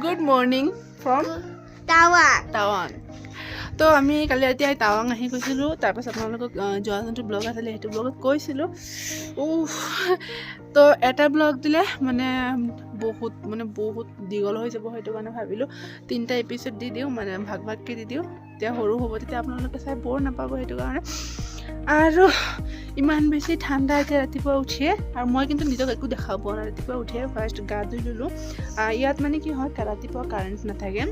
Good morning from Tawang. টাৱাং। তো আমি কালি ৰাতি আহি টাৱাং আহি গৈছিলোঁ। তাৰপাছত আপোনালোকক যোৱা যোনটো ব্লগ আছিলে, সেইটো ব্লগত কৈছিলোঁ। উফ, তো এটা ব্লগ দিলে মানে বহুত, মানে বহুত দীঘল হৈ যাব। সেইটো কাৰণে ভাবিলোঁ তিনিটা এপিছ'ড দি দিওঁ, মানে ভাগ ভাগকৈ দি দিওঁ। তেতিয়া সৰু হ'ব, তেতিয়া আপোনালোকে চাই ব'ৰ নাপাব, সেইটো কাৰণে। আৰু ইমান বেছি ঠাণ্ডা এতিয়া ৰাতিপুৱা উঠিয়ে, আৰু মই কিন্তু নিজক একো দেখাব পোৱা নাই। ৰাতিপুৱা উঠিয়ে ফাৰ্ষ্ট গা ধুই ল'লোঁ। ইয়াত মানে কি হয়, ৰাতিপুৱা কাৰেণ্ট নাথাকে,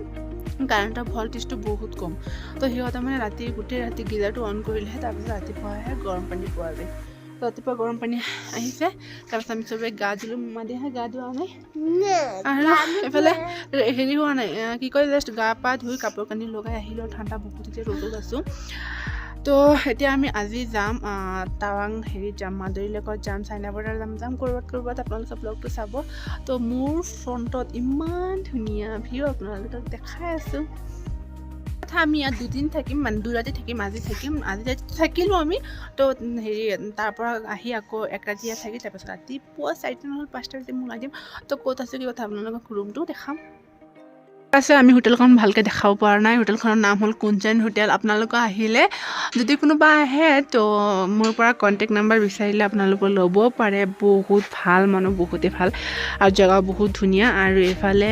কাৰেণ্টৰ ভল্টেজটো বহুত কম। তো সিহঁতে মানে ৰাতি গোটেই ৰাতি গিজাৰটো অন কৰিলেহে তাৰপিছত ৰাতিপুৱাহে গৰম পানী পোৱা যায়। তো ৰাতিপুৱা গৰম পানী আহিছে, তাৰপিছত আমি চবে গা ধুলোঁ। মাদিহা গা ধোৱা নাই আৰু এইফালে হেৰি হোৱা নাই, কি কয়, জাষ্ট গা পা ধুই কাপোৰ কানি লগাই আহিলোঁ। ঠাণ্ডা বহুত, এতিয়া ৰ'দত আছোঁ। তো এতিয়া আমি আজি যাম টাৱাং হেৰিত যাম, মাদুৰি লেকত যাম, চাইনা বৰ্ডাৰ যাম, যাম ক'ৰবাত ক'ৰবাত। আপোনালোকে ব্লগটো চাব। তো মোৰ ফ্ৰণ্টত ইমান ধুনীয়া ভিউ আপোনালোকক দেখাই আছোঁ। কথা আমি ইয়াত দুদিন থাকিম, মানে 2 ৰাতি থাকিম। আজি থাকিম, আজি ৰাতি থাকিলোঁ আমি। তো হেৰি, তাৰ পৰা আহি আকৌ এক ৰাতি ইয়াত থাকি তাৰপিছত ৰাতিপুৱা 4টা নহ'লে 5টা বাজি মই ওলাই দিম। তো ক'ত আছোঁ, কি কথা, আপোনালোকক ৰুমটোও দেখাম আছে। আমি হোটেলখন ভালকৈ দেখাব পৰা নাই। হোটেলখনৰ নাম হ'ল কুঞ্চেন হোটেল। আপোনালোকে আহিলে, যদি কোনোবা আহে, তো মোৰ পৰা কণ্টেক্ট নাম্বাৰ বিচাৰিলে আপোনালোকে ল'ব পাৰে। বহুত ভাল মানুহ, বহুতেই ভাল আৰু জেগাও বহুত ধুনীয়া। আৰু এইফালে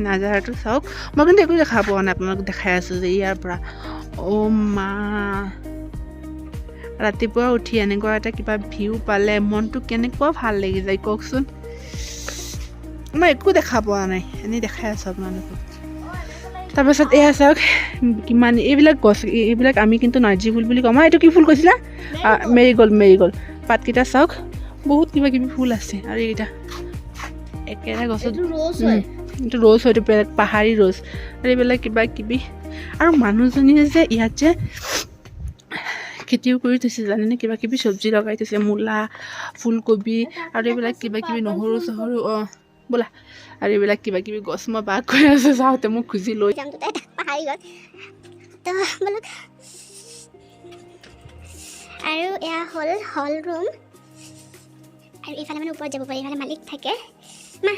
নাজাৰাটো চাওক। মই কিন্তু একো দেখা পোৱা নাই, আপোনালোক দেখাই আছোঁ যে ইয়াৰ পৰা। অ' মা, ৰাতিপুৱা উঠি এনেকুৱা এটা কিবা ভিউ পালে মনটো কেনেকুৱা ভাল লাগি যায় কওকচোন। মই একো দেখা পোৱা নাই, এনেই দেখাই আছোঁ আপোনালোকক। তাৰপাছত এয়া চাওক, কিমান এইবিলাক গছ। এইবিলাক আমি কিন্তু নাৰ্জী ফুল বুলি কওঁ। মা, এইটো কি ফুল কৈছিলা? Marigold, Marigold. পাতকেইটা চাওক, বহুত কিবা কিবি ফুল আছে। আৰু এইকেইটা একেটা গছত। এইটো ৰ'জ হয়। এইটো ৰ'জ হয়, এইটো বেলেগ পাহাৰী ৰ'জ। আৰু এইবিলাক কিবা কিবি। আৰু মানুহজনীয়ে যে ইয়াত যে খেতিও কৰি থৈছে জানেনে? কিবা কিবি চব্জি লগাই থৈছে, মূলা, ফুলকবি আৰু এইবিলাক কিবা কিবি নহৰু চহৰু। অঁ ব'লা। আৰু এইবিলাক কিবা কিবি গছ। মই বাক গৈ আছোঁ, যাওঁতে মোক খুজি লৈ যাম দুটা এটা পাহাৰী গছ। তো ব'লক। আৰু এয়া হ'ল হল ৰুম। আৰু এইফালে মানে ওপৰত যাব পাৰি, এইফালে মালিক থাকে মা।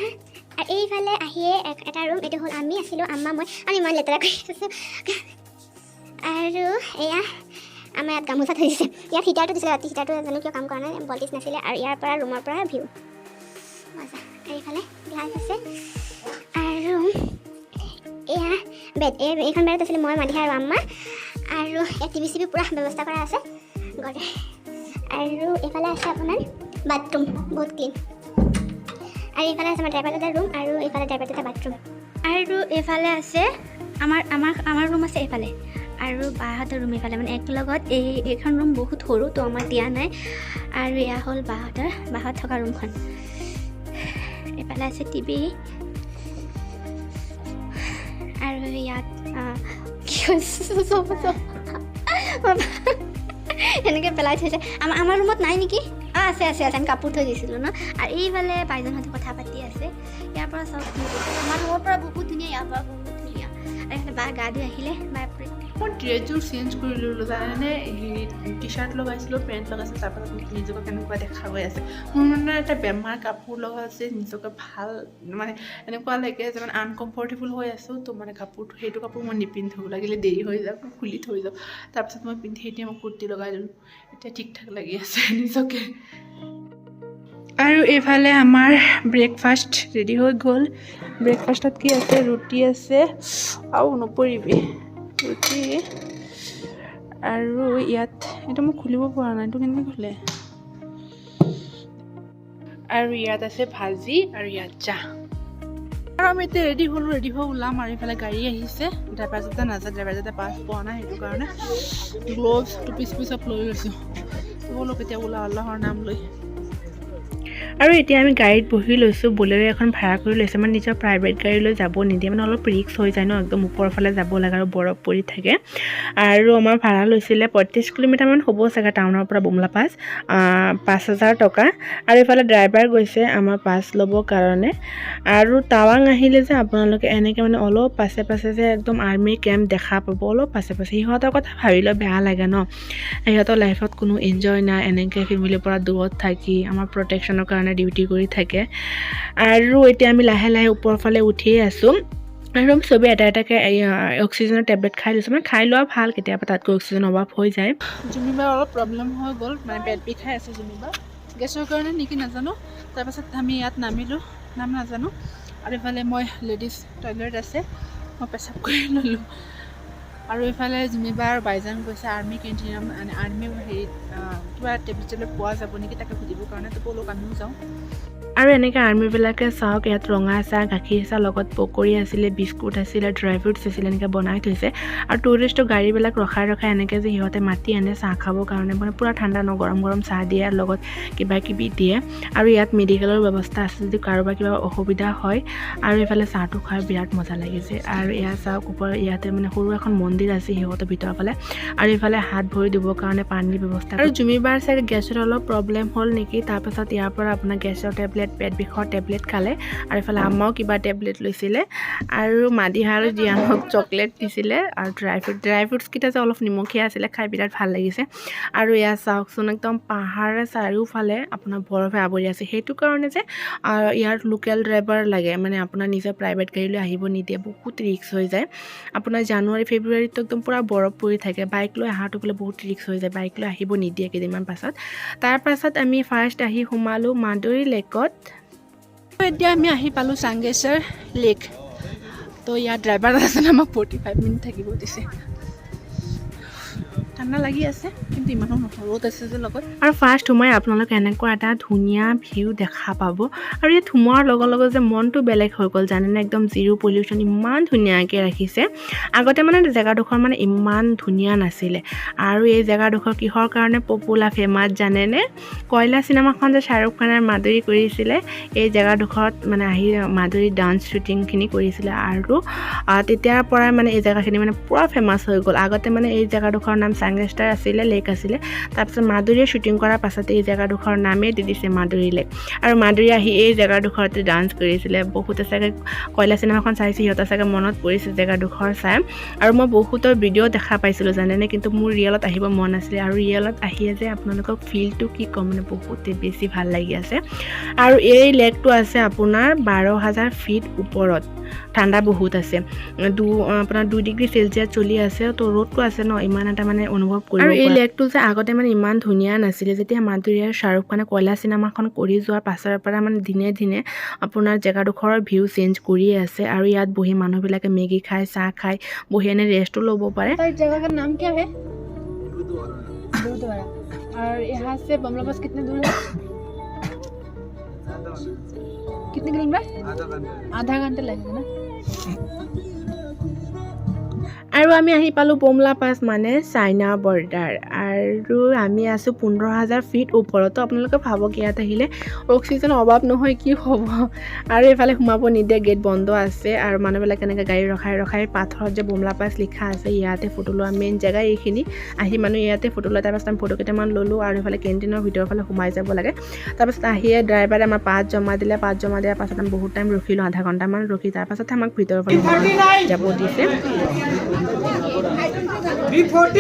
আৰু এইফালে আহিয়ে এটা ৰুম, এইটো হ'ল আমি আছিলোঁ, আম্মা, মই। আৰু ইমান লেতেৰা কৰি আছোঁ। আৰু এয়া আমাৰ ইয়াত গামোচা থৈ দিছে। ইয়াত হিটাৰটো দিছিলে ৰাতি, হিটাৰটো জানো কিয় কাম কৰা নাই, ভল্টেজ নাছিলে। আৰু ইয়াৰ পৰা ৰুমৰ পৰা ভিউ মজা। আৰু এইফালে গ্লাছ আছে। আৰু এয়া বেড। এইখন বেডত আছিলে মই, মাদিহা আৰু আম্মা। আৰু ইয়াত টিভি চিভি পূৰা ব্যৱস্থা কৰা আছে ঘৰতে। আৰু এইফালে আছে আপোনাৰ বাথৰুম, বহুত ক্লিন। আৰু এইফালে আছে আমাৰ ড্ৰাইভাৰ দাদাৰ ৰুম আৰু এইফালে ড্ৰাইভাৰ দাদাৰ বাথৰুম। আৰু এইফালে আছে আমাৰ আমাৰ আমাৰ ৰুম আছে এইফালে আৰু বাহঁতৰ ৰুম এইফালে, মানে একেলগত। এইখন ৰুম বহুত সৰু, তো আমাৰ দিয়া নাই। আৰু এয়া হ'ল বাহঁত থকা ৰুমখন। এইফালে আছে টিভি। আৰু ইয়াত কি হৈছে, চব চব এনেকৈ পেলাই থৈছে। আমাৰ ৰুমত নাই নেকি? অঁ, আছে আছে আছে, আমি কাপোৰ থৈ দিছিলোঁ ন। আৰু এইফালে বাইজনহঁতে কথা পাতি আছে। ইয়াৰ পৰা চাওক, আমাৰ ৰুমৰ পৰা বহুত ধুনীয়া, ইয়াৰ পৰা বহুত ধুনীয়া। আৰু এইফালে বা গা ধুই আহিলে বাপৰে। মই ড্ৰেছযোৰ চেঞ্জ কৰি ল'লোঁ জানেনে? হেৰি, টি চাৰ্ট লগাইছিলোঁ, পেণ্ট লগাইছিলোঁ, তাৰপাছত নিজকে কেনেকুৱা দেখা গৈ আছে। মোৰ মানে এটা বেমাৰ, কাপোৰ লগাই আছে নিজকে ভাল মানে এনেকুৱা লাগে যে মানে আনকমফৰ্টেবল হৈ আছোঁ। তো মানে কাপোৰটো, সেইটো কাপোৰ মই নিপিন্ধোঁ, লাগিলে দেৰি হৈ যাওক, মই খুলি থৈ যাওঁ, তাৰপিছত মই পিন্ধি। এতিয়া মই কুৰ্তি লগাই ল'লোঁ, এতিয়া ঠিক ঠাক লাগি আছে নিজকে। আৰু এইফালে আমাৰ ব্ৰেকফাষ্ট ৰেডি হৈ গ'ল। ব্ৰেকফাষ্টত কি আছে? ৰুটি আছে আৰু, নপৰিবি, ৰুটি। আৰু ইয়াত এইটো মই খুলিব পৰা নাই, এইটো কেনেকৈ খোলে? আৰু ইয়াত আছে ভাজি আৰু ইয়াত চাহ। আৰু আমি এতিয়া ৰেডি হ'লোঁ, ৰেডি হৈ ওলাম। আৰু এইফালে গাড়ী আহিছে, ড্ৰাইভাৰ যাতে নাযায়, ড্ৰাইভাৰ যাতে পাছ পোৱা নাই, সেইটো কাৰণে গ্ল'ভছ, টুপি চুপি চব লৈ লৈছোঁ। ব'লক এতিয়া ওলাওঁ আল্লাহৰ নাম লৈ। আৰু এতিয়া আমি গাড়ীত বহি লৈছোঁ। বলেৰো এখন ভাড়া কৰি লৈছে, মানে নিজৰ প্ৰাইভেট গাড়ী লৈ যাব নিদিয়ে, মানে অলপ ৰিস্ক হৈ যায় ন, একদম ওপৰৰ ফালে যাব লাগে আৰু বৰফ পৰি থাকে। আৰু আমাৰ ভাড়া লৈছিলে 35 কিলোমিটাৰমান হ'ব চাগে টাউনৰ পৰা বুমলা পাছ, 5000 টকা। আৰু এইফালে ড্ৰাইভাৰ গৈছে আমাৰ পাছ ল'বৰ কাৰণে। আৰু টাৱাং আহিলে যে আপোনালোকে এনেকৈ মানে অলপ পাছে পাছে যে একদম আৰ্মি কেম্প দেখা পাব অলপ পাছে পাছে। সিহঁতৰ কথা ভাবিলে বেয়া লাগে ন? সিহঁতৰ লাইফত কোনো এনজয় নাই, এনেকৈ ফেমিলিৰ পৰা দূৰত থাকি আমাৰ প্ৰটেকশ্যনৰ কাৰণে ডিউটি কৰি থাকে। আৰু এতিয়া আমি লাহে লাহে ওপৰ ফালে উঠিয়ে আছোঁ। আৰু আমি চবেই এটা এটাকৈ অক্সিজেনৰ টেবলেট খাই লৈছোঁ। মানে খাই লোৱা ভাল, কেতিয়াবা তাতকৈ অক্সিজেন অভাৱ হৈ যায়। জুমিবাৰ অলপ প্ৰব্লেম হৈ গ'ল, মানে পেট বিষাই আছে জুমিবাৰ, গেছৰ কাৰণে নেকি নাজানো। তাৰপাছত আমি ইয়াত নামিলোঁ, নাম নাজানো। আৰু ইফালে মই লেডিজ টয়লেট আছে, মই পেচাব কৰি ল'লোঁ। আৰু এইফালে জুমিবাৰ বাইজান গৈছে আৰ্মি কেণ্টিনত, মানে আৰ্মি হেৰিত কিবা টেবলেট চেবলেট পোৱা যাব নেকি তাকে সুধিবৰ কাৰণে। তো ব'লক, আমিও যাওঁ। আৰু এনেকৈ আৰ্মিবিলাকে চাওক, ইয়াত ৰঙা চাহ, গাখীৰ চাহ, লগত পকৰি আছিলে, বিস্কুট আছিলে, ড্ৰাই ফ্ৰুটছ আছিলে, এনেকৈ বনাই থৈছে। আৰু টুৰিষ্টৰ গাড়ীবিলাক ৰখাই ৰখাই এনেকৈ যে সিহঁতে মাতি আনে চাহ খাবৰ কাৰণে, মানে পূৰা ঠাণ্ডা ন, গৰম গৰম চাহ দিয়ে আৰু লগত কিবা কিবি দিয়ে। আৰু ইয়াত মেডিকেলৰ ব্যৱস্থা আছে যদি কাৰোবাৰ কিবা অসুবিধা হয়। আৰু এইফালে চাহটো খাই বিৰাট মজা লাগিছে। আৰু ইয়াত চাওক, ওপৰত ইয়াতে মানে সৰু এখন মন্দিৰ আছে সিহঁতৰ ভিতৰৰ ফালে। আৰু এইফালে হাত ভৰি ধুবৰ কাৰণে পানীৰ ব্যৱস্থা। আৰু জুমিবাৰ চাগে গেছৰ অলপ প্ৰব্লেম হ'ল নেকি, তাৰপাছত ইয়াৰ পৰা আপোনাৰ গেছৰ টেবলেট, পেট বিষৰ টেবলেট খালে। আৰু এইফালে আম্মাও কিবা টেবলেট লৈছিলে। আৰু মাদিহা আৰু জিয়ানক চকলেট দিছিলে আৰু ড্ৰাই ফ্ৰুট। ড্ৰাই ফ্ৰুটছকেইটা যে অলপ নিমখীয়া আছিলে, খাই বিৰাট ভাল লাগিছে। আৰু ইয়াত চাওকচোন, একদম পাহাৰে চাৰিওফালে আপোনাৰ বৰফে আৱৰি আছে। সেইটো কাৰণে যে ইয়াত লোকেল ড্ৰাইভাৰ লাগে, মানে আপোনাৰ নিজৰ প্ৰাইভেট গাড়ী লৈ আহিব নিদিয়ে, বহুত ৰিস্ক হৈ যায়। আপোনাৰ জানুৱাৰী ফেব্ৰুৱাৰীততো একদম পূৰা বৰফ পৰি থাকে, বাইক লৈ অহাটো বোলে বহুত ৰিস্ক হৈ যায়, বাইক লৈ আহিব নিদিয়ে কেইদিনমান পাছত। তাৰপাছত আমি ফাৰ্ষ্ট আহি সোমালোঁ মাদুৰী লেকত। এতিয়া আমি আহি পালোঁ চাংগেশ্বৰ লেক। তো ইয়াত ড্ৰাইভাৰ এজনে আমাক 45 মিনিট থাকিব দিছে। ঠাণ্ডা লাগি আছে, কিন্তু ইমানো নহয়, ৰ'দ আছে যে লগত। আৰু ফাৰ্ষ্ট সোমাই আপোনালোকে এনেকুৱা এটা ধুনীয়া ভিউ দেখা পাব। আৰু ইয়াত সোমোৱাৰ লগে লগে যে মনটো বেলেগ হৈ গ'ল জানেনে? একদম জিৰ' পলিউশ্যন, ইমান ধুনীয়াকৈ ৰাখিছে। আগতে মানে জেগাডোখৰ মানে ইমান ধুনীয়া নাছিলে। আৰু এই জেগাডোখৰ কিহৰ কাৰণে পপুলাৰ, ফেমাছ জানেনে? কয়লা চিনেমাখন যে শ্বাহৰুখ খানে মাধুৰী কৰিছিলে, এই জেগাডোখৰত মানে আহি মাধুৰী ডান্স শ্বুটিংখিনি কৰিছিলে। আৰু তেতিয়াৰ পৰাই মানে এই জেগাখিনি মানে পূৰা ফেমাছ হৈ গ'ল। আগতে মানে এই জেগাডোখৰৰ নাম চাংগেষ্টাৰ আছিলে, লেক আছিলে। তাৰপিছত মাধুৰীয়ে শ্বুটিং কৰাৰ পাছতে এই জেগাডোখৰৰ নামেই দি দিছে মাধুৰী লেক। আৰু মাধুৰী আহি এই জেগাডোখৰতে ডান্স কৰিছিলে। বহুতে চাগে কয়লা চিনেমাখন চাইছে, সিহঁতৰ চাগে মনত পৰিছে জেগাডোখৰ চাই। আৰু মই বহুতৰ ভিডিঅ' দেখা পাইছিলোঁ জানেনে, কিন্তু মোৰ ৰিয়েলত আহিব মন আছিলে। আৰু ৰিয়েলত আহিয়ে যে আপোনালোকক ফিলটো কি ক'ম, মানে বহুতেই বেছি ভাল লাগি আছে। আৰু এই লেকটো আছে আপোনাৰ 12,000 ফিট ওপৰত। ঠাণ্ডা বহুত আছে, আপোনাৰ 2 ডিগ্ৰী চেলচিয়াছ চলি আছে। তো ৰ'দটো আছে ন, ইমান এটা মানে অনুভৱ কৰিব। আৰু এই লেকটো যে আগতে মানে ইমান ধুনীয়া নাছিলে, যেতিয়া মাধুৰী আৰু শ্বাহৰুখ খানে কয়লা চিনেমাখন কৰি যোৱাৰ পাছৰ পৰা মানে দিনে দিনে আপোনাৰ জেগাডোখৰৰ ভিউ চেঞ্জ কৰিয়ে আছে। আৰু ইয়াত বহি মানুহবিলাকে মেগী খায়, চাহ খায়, বহি এনে ৰেষ্টো ল'ব পাৰে। जगह का नाम क्या है? गुरुद्वारा। और यहाँ से बमला पास कितने दूर है? कितने किलोमीटर? आधा घंटा लगेगा ना? আৰু আমি আহি পালোঁ বমলা পাছ, মানে চাইনা বৰ্ডাৰ। আৰু আমি আছোঁ 15,000 ফিট ওপৰত। তো আপোনালোকে ভাবক, ইয়াত আহিলে অক্সিজেন অভাৱ নহয় কি হ'ব? আৰু এইফালে সোমাব নিদিয়ে, গেট বন্ধ আছে। আৰু মানুহবিলাকে এনেকৈ গাড়ী ৰখাই ৰখাই পাথৰত যে বমলা পাছ লিখা আছে, ইয়াতে ফটো লোৱা মেইন জেগা এইখিনি। আহি মানুহ ইয়াতে ফটো লয়। তাৰপাছত আমি ফটো কেইটামান ল'লোঁ। আৰু এইফালে কেণ্টিনৰ ভিতৰৰ ফালে সোমাই যাব লাগে। তাৰপাছত আহিয়ে ড্ৰাইভাৰে আমাৰ পাছ জমা দিলে। পাছ জমা দিয়াৰ পাছত আমি বহুত টাইম ৰখিলোঁ, আধা ঘণ্টামান ৰখি তাৰপাছতহে আমাক ভিতৰৰ ফালে যাব দিছে। B40.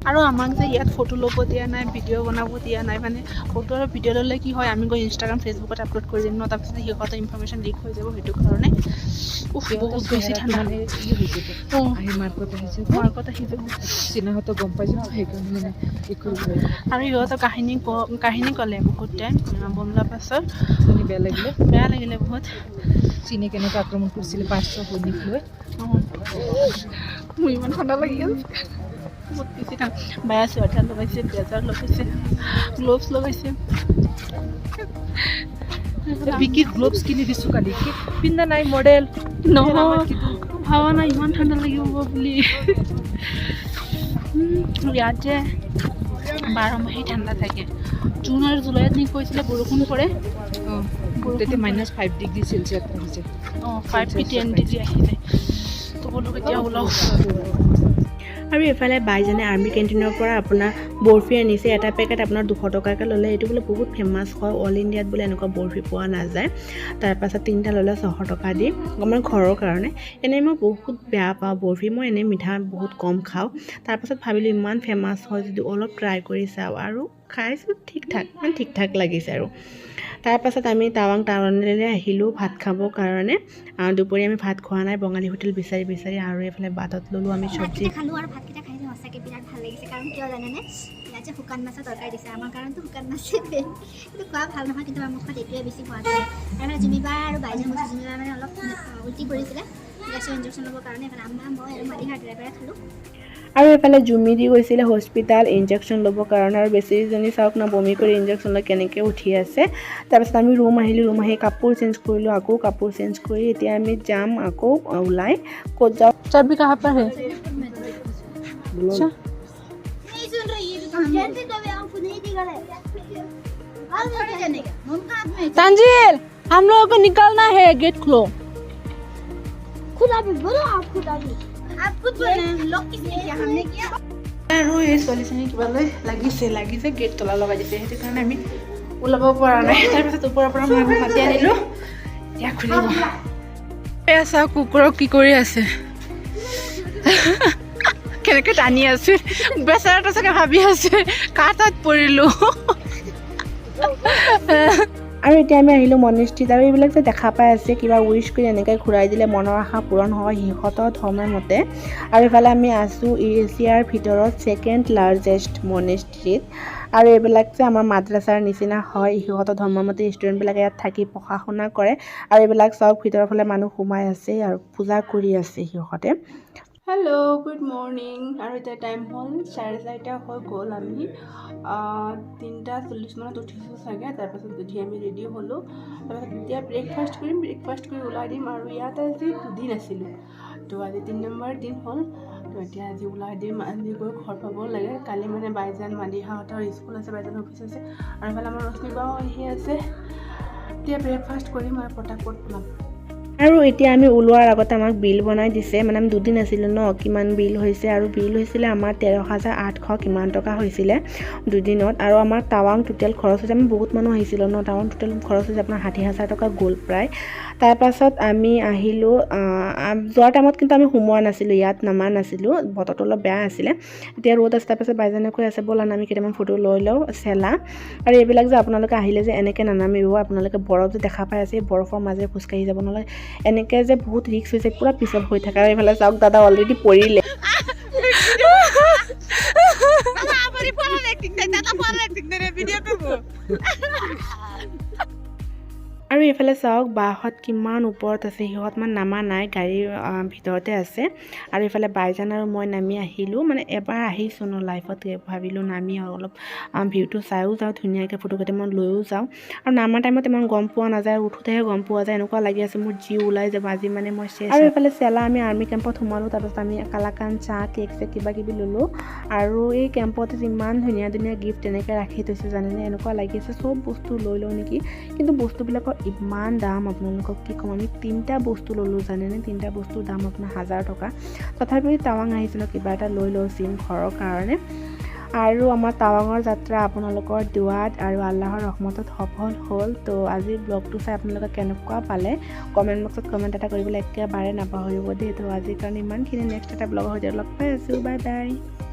আৰু আমাক যে ইয়াত ফটো ল'ব দিয়া নাই, ভিডিঅ' বনাব দিয়া নাই। মানে ফটো আৰু ভিডিঅ' ল'লে কি হয়, আমি গৈ ইনষ্টাগ্ৰাম, ফেচবুকত আপলোড কৰি দিম ন, তাৰপিছত সিহঁতৰ ইনফৰমেশ্যন লিক হৈ যাব। সেইটো কাৰণে। উফ, বহুত বেছি ঠাণ্ডা। মানে ই হৈ যাব। আহি মাৰ্কত আহিছে। মাৰ্কত আহি যাব। চীনাহঁতে গম পাই যাব, সেইকাৰণে মানে ই কৰিব। আৰু সিহঁতৰ কাহিনী ক'লে বহুত টাইম বমলা পাছত। শুনি বেয়া লাগিলে। বেয়া লাগিলে বহুত। চীনে কেনেকৈ আক্ৰমণ কৰিছিলে 500 সৈনিক লৈ। মোৰ ইমান ঠাণ্ডা লাগি আছে, বহুত বেছি ঠাণ্ডা। বায়ে চুৱেটাৰ লগাইছে, ব্লেজাৰ লগাইছে, গ্ল'ভছ লগাইছে। বিকিৰ গ্ল'ভছ কিনি দিছোঁ কালি, কি পিন্ধা নাই মডেল। নহয়, ভাবা নাই ইমান ঠাণ্ডা লাগিব বুলি। ইয়াত যে 12 মাহেই ঠাণ্ডা থাকে। জুন আৰু জুলাইত নি কৈছিলে বৰষুণ পৰে। তেতিয়া -5 ডিগ্ৰী চেলচিয়াছ আহি যায়। অঁ, 5 কি 10 ডিগ্ৰী আহি যায়। তো ব'লক, এতিয়া ওলাওঁ। আৰু এইফালে বাইজনে আৰ্মি কেণ্টিনৰ পৰা আপোনাৰ বৰফি আনিছে। এটা পেকেট আপোনাৰ 200 টকাকৈ ল'লে। এইটো বোলে বহুত ফেমাছ হয়, অল ইণ্ডিয়াত বোলে এনেকুৱা বৰফি পোৱা নাযায়। তাৰপাছত তিনিটা ল'লে 600 টকা দি, আমাৰ ঘৰৰ কাৰণে। এনেই মই বহুত বেয়া পাওঁ বৰফি, মই এনেই মিঠা বহুত কম খাওঁ। তাৰপাছত ভাবিলোঁ ইমান ফেমাছ হয় যদি অলপ ট্ৰাই কৰি চাওঁ আৰু খাইছোঁ, ঠিক ঠাক, মানে ঠিক ঠাক লাগিছে। আৰু তাৰপাছত আমি টাৱাং টাউনলৈ আহিলোঁ ভাত খাবৰ কাৰণে। দুপৰীয়া আমি ভাত খোৱা নাই বঙালী হোটেল বিচাৰি বিচাৰি। আৰু এইফালে বাটত ল'লোঁ আমি চব্জি। ভাতকেইটা খালোঁ আৰু ভাতকেইটা খাই সঁচাকৈ বিৰাট ভাল লাগিছে। কাৰণ কিয় জানেনে? ইয়াত যে শুকান মাছৰ তৰকাৰী দিছে। আমাৰ কাৰণেতো শুকান মাছেই মেইন। কিন্তু খোৱা ভাল নহয়, কিন্তু আমাৰ মুখত এইটোৱে বেছি সোৱাদ লাগে। আৰু মানে জুমিবা আৰু বাইজন গৈছোঁ। জুমিবা মানে অলপ উল্টি কৰিছিলে, গেছৰ ইনজেকশ্যন ল'বৰ কাৰণে। এইফালে আম্মা, মই আৰু মালিহাৰ ড্ৰাইভাৰে খালোঁ। আৰু এইফালে জুমি দি গৈছিলে হস্পিটেল ইনজেকশ্যন ল'বৰ কাৰণে। আৰু বেচেৰীজনী চাওক না, বমি কৰি ইনজেকশ্যন লৈ কেনেকৈ উঠি আছে। তাৰপিছত আমি ৰুম আহিলোঁ। ৰুম আহি কাপোৰ চেঞ্জ কৰিলোঁ। আকৌ কাপোৰ চেঞ্জ কৰি এতিয়া আমি যাম আকৌ ওলাই। ক'ত যাওঁ? चाबी कहाँ पर है? अच्छा। नहीं सुन रही है। तांजिल, हम लोगों को निकलना है, गेट खोलो। खुद अभी बोलो, आप खुद अभी, आप खुद बोले। लोग किसने किया? हमने किया? আৰু এই ছোৱালীজনী কিবালৈ লাগিছে লাগিছে, গেট তলা লগাই দিছে, সেইটো কাৰণে আমি ওলাব পৰা নাই। তাৰপিছত ওপৰৰ পৰা মই আকৌ মাতি আনিলোঁ, এতিয়া খুলিব। এয়া চাওক, কুকুৰক কি কৰি আছে, কেনেকৈ টানি আছে। বেচেৰাটো চাগে ভাবি আছে কাৰ তাত পৰিলোঁ। আৰু এতিয়া আমি আহিলোঁ মনেষ্ট্ৰীত। আৰু এইবিলাক যে দেখা পাই আছে, কিবা উইচ কৰি এনেকৈ ঘূৰাই দিলে মনৰ আশা পূৰণ হয় সিহঁতৰ ধৰ্মৰ মতে। আৰু এইফালে আমি আছোঁ এছিয়াৰ ভিতৰত ছেকেণ্ড লাৰ্জেষ্ট মনেষ্ট্ৰীত। আৰু এইবিলাক যে আমাৰ মাদ্ৰাছাৰ নিচিনা হয়, সিহঁতৰ ধৰ্মৰ মতে ষ্টুডেণ্টবিলাকে ইয়াত থাকি পঢ়া শুনা কৰে। আৰু এইবিলাক চাওক, ভিতৰৰ ফালে মানুহ সোমাই আছে আৰু পূজা কৰি আছে সিহঁতে। Hello', good morning. আৰু এতিয়া টাইম হ'ল 4:30 হৈ গ'ল। আমি 3:40 মানত উঠিছোঁ চাগে। তাৰপাছত উঠি আমি ৰেডি হ'লোঁ। তাৰপাছত এতিয়া ব্ৰেকফাষ্ট কৰিম, ব্ৰেকফাষ্ট কৰি ওলাই দিম। আৰু ইয়াত আজি দুদিন আছিলোঁ, তো আজি 3 নম্বৰ দিন হ'ল। তো এতিয়া আজি ওলাই দিম, আজি গৈ ঘৰ পাব লাগে। কালি মানে বাইজান মাদিহাহঁতৰ স্কুল আছে, বাইজান অফিচ আছে। আৰু এইফালে আমাৰ ৰশ্মি বাও আহি আছে। এতিয়া ব্ৰেকফাষ্ট কৰিম আৰু পটাপট ওলাম। আৰু এতিয়া আমি ওলোৱাৰ আগতে আমাক বিল বনাই দিছে, মানে আমি দুদিন আছিলোঁ ন, কিমান বিল হৈছে। আৰু বিল হৈছিলে আমাৰ 13,800 কিমান টকা হৈছিলে দুদিনত। আৰু আমাৰ টাৱাং টোটেল খৰচ হৈছে, আমি বহুত মানুহ আহিছিলোঁ ন, টাৱাং টোটেল খৰচ হৈছে আপোনাৰ 60,000 টকা গ'ল প্ৰায়। তাৰপাছত আমি আহিলোঁ। যোৱাৰ টাইমত কিন্তু আমি সোমোৱা নাছিলোঁ ইয়াত, নামা নাছিলোঁ, বতৰটো অলপ বেয়া আছিলে। এতিয়া ৰ'দ আছে। তাৰপাছত বাইজানে কৈ আছে, ব'লা আমি কেইটামান ফটো লৈ লওঁ চেলা। আৰু এইবিলাক যে আপোনালোকে আহিলে যে এনেকৈ নানামিব আপোনালোকে। বৰফ যে দেখা পাই আছে, এই বৰফৰ মাজেৰে খোজকাঢ়ি যাব। নহ'লে এনেকৈ যে বহুত ৰিস্ক হৈছে, পূৰা পিছল হৈ থাকে। আৰু এইফালে চাওক, দাদা অলৰেডি পৰিলে। আৰু এইফালে চাওক, বাহঁত কিমান ওপৰত আছে। সিহঁত মানে নামা নাই, গাড়ীৰ ভিতৰতে আছে। আৰু এইফালে বাইজান আৰু মই নামি আহিলোঁ। মানে এবাৰ আহিছোঁ ন লাইফত, ভাবিলোঁ নামি আৰু অলপ ভিউটো চায়ো যাওঁ, ধুনীয়াকৈ ফটো কেইটামান লৈও যাওঁ। আৰু নামা টাইমত ইমান গম পোৱা নাযায়, উঠোঁতেহে গম পোৱা যায়। এনেকুৱা লাগি আছে মোৰ জীউ ওলাই যাব আজি, মানে মই শেষ। আৰু এইফালে চেলা আমি আৰ্মি কেম্পত সোমালোঁ। তাৰপাছত আমি কালাকান, চাহ, কেক চেক কিবা কিবি ল'লোঁ। আৰু এই কেম্পত ইমান ধুনীয়া ধুনীয়া গিফ্ট তেনেকৈ ৰাখি থৈছে জানেনে? এনেকুৱা লাগি আছে চব বস্তু লৈ লওঁ নেকি, কিন্তু বস্তুবিলাকৰ ইমান দাম, আপোনালোকক কি ক'ম। আমি তিনিটা বস্তু ল'লোঁ জানেনে? তিনিটা বস্তুৰ দাম আপোনাৰ 1000 টকা। তথাপিও টাৱাং আহিছিলোঁ, কিবা এটা লৈ লওঁ চিন ঘৰৰ কাৰণে। আৰু আমাৰ টাৱাঙৰ যাত্ৰা আপোনালোকৰ দোৱাত আৰু আল্লাহৰ ৰহমতত সফল হ'ল। তো আজিৰ ব্লগটো চাই আপোনালোকে কেনেকুৱা পালে, কমেণ্ট বক্সত কমেণ্ট এটা কৰিবলৈ একেবাৰে নাপাহৰিব দেই। তো আজিৰ কাৰণে ইমানখিনি। নেক্সট এটা ব্লগৰ সৈতে লগ পাই আছোঁ। Bye bye.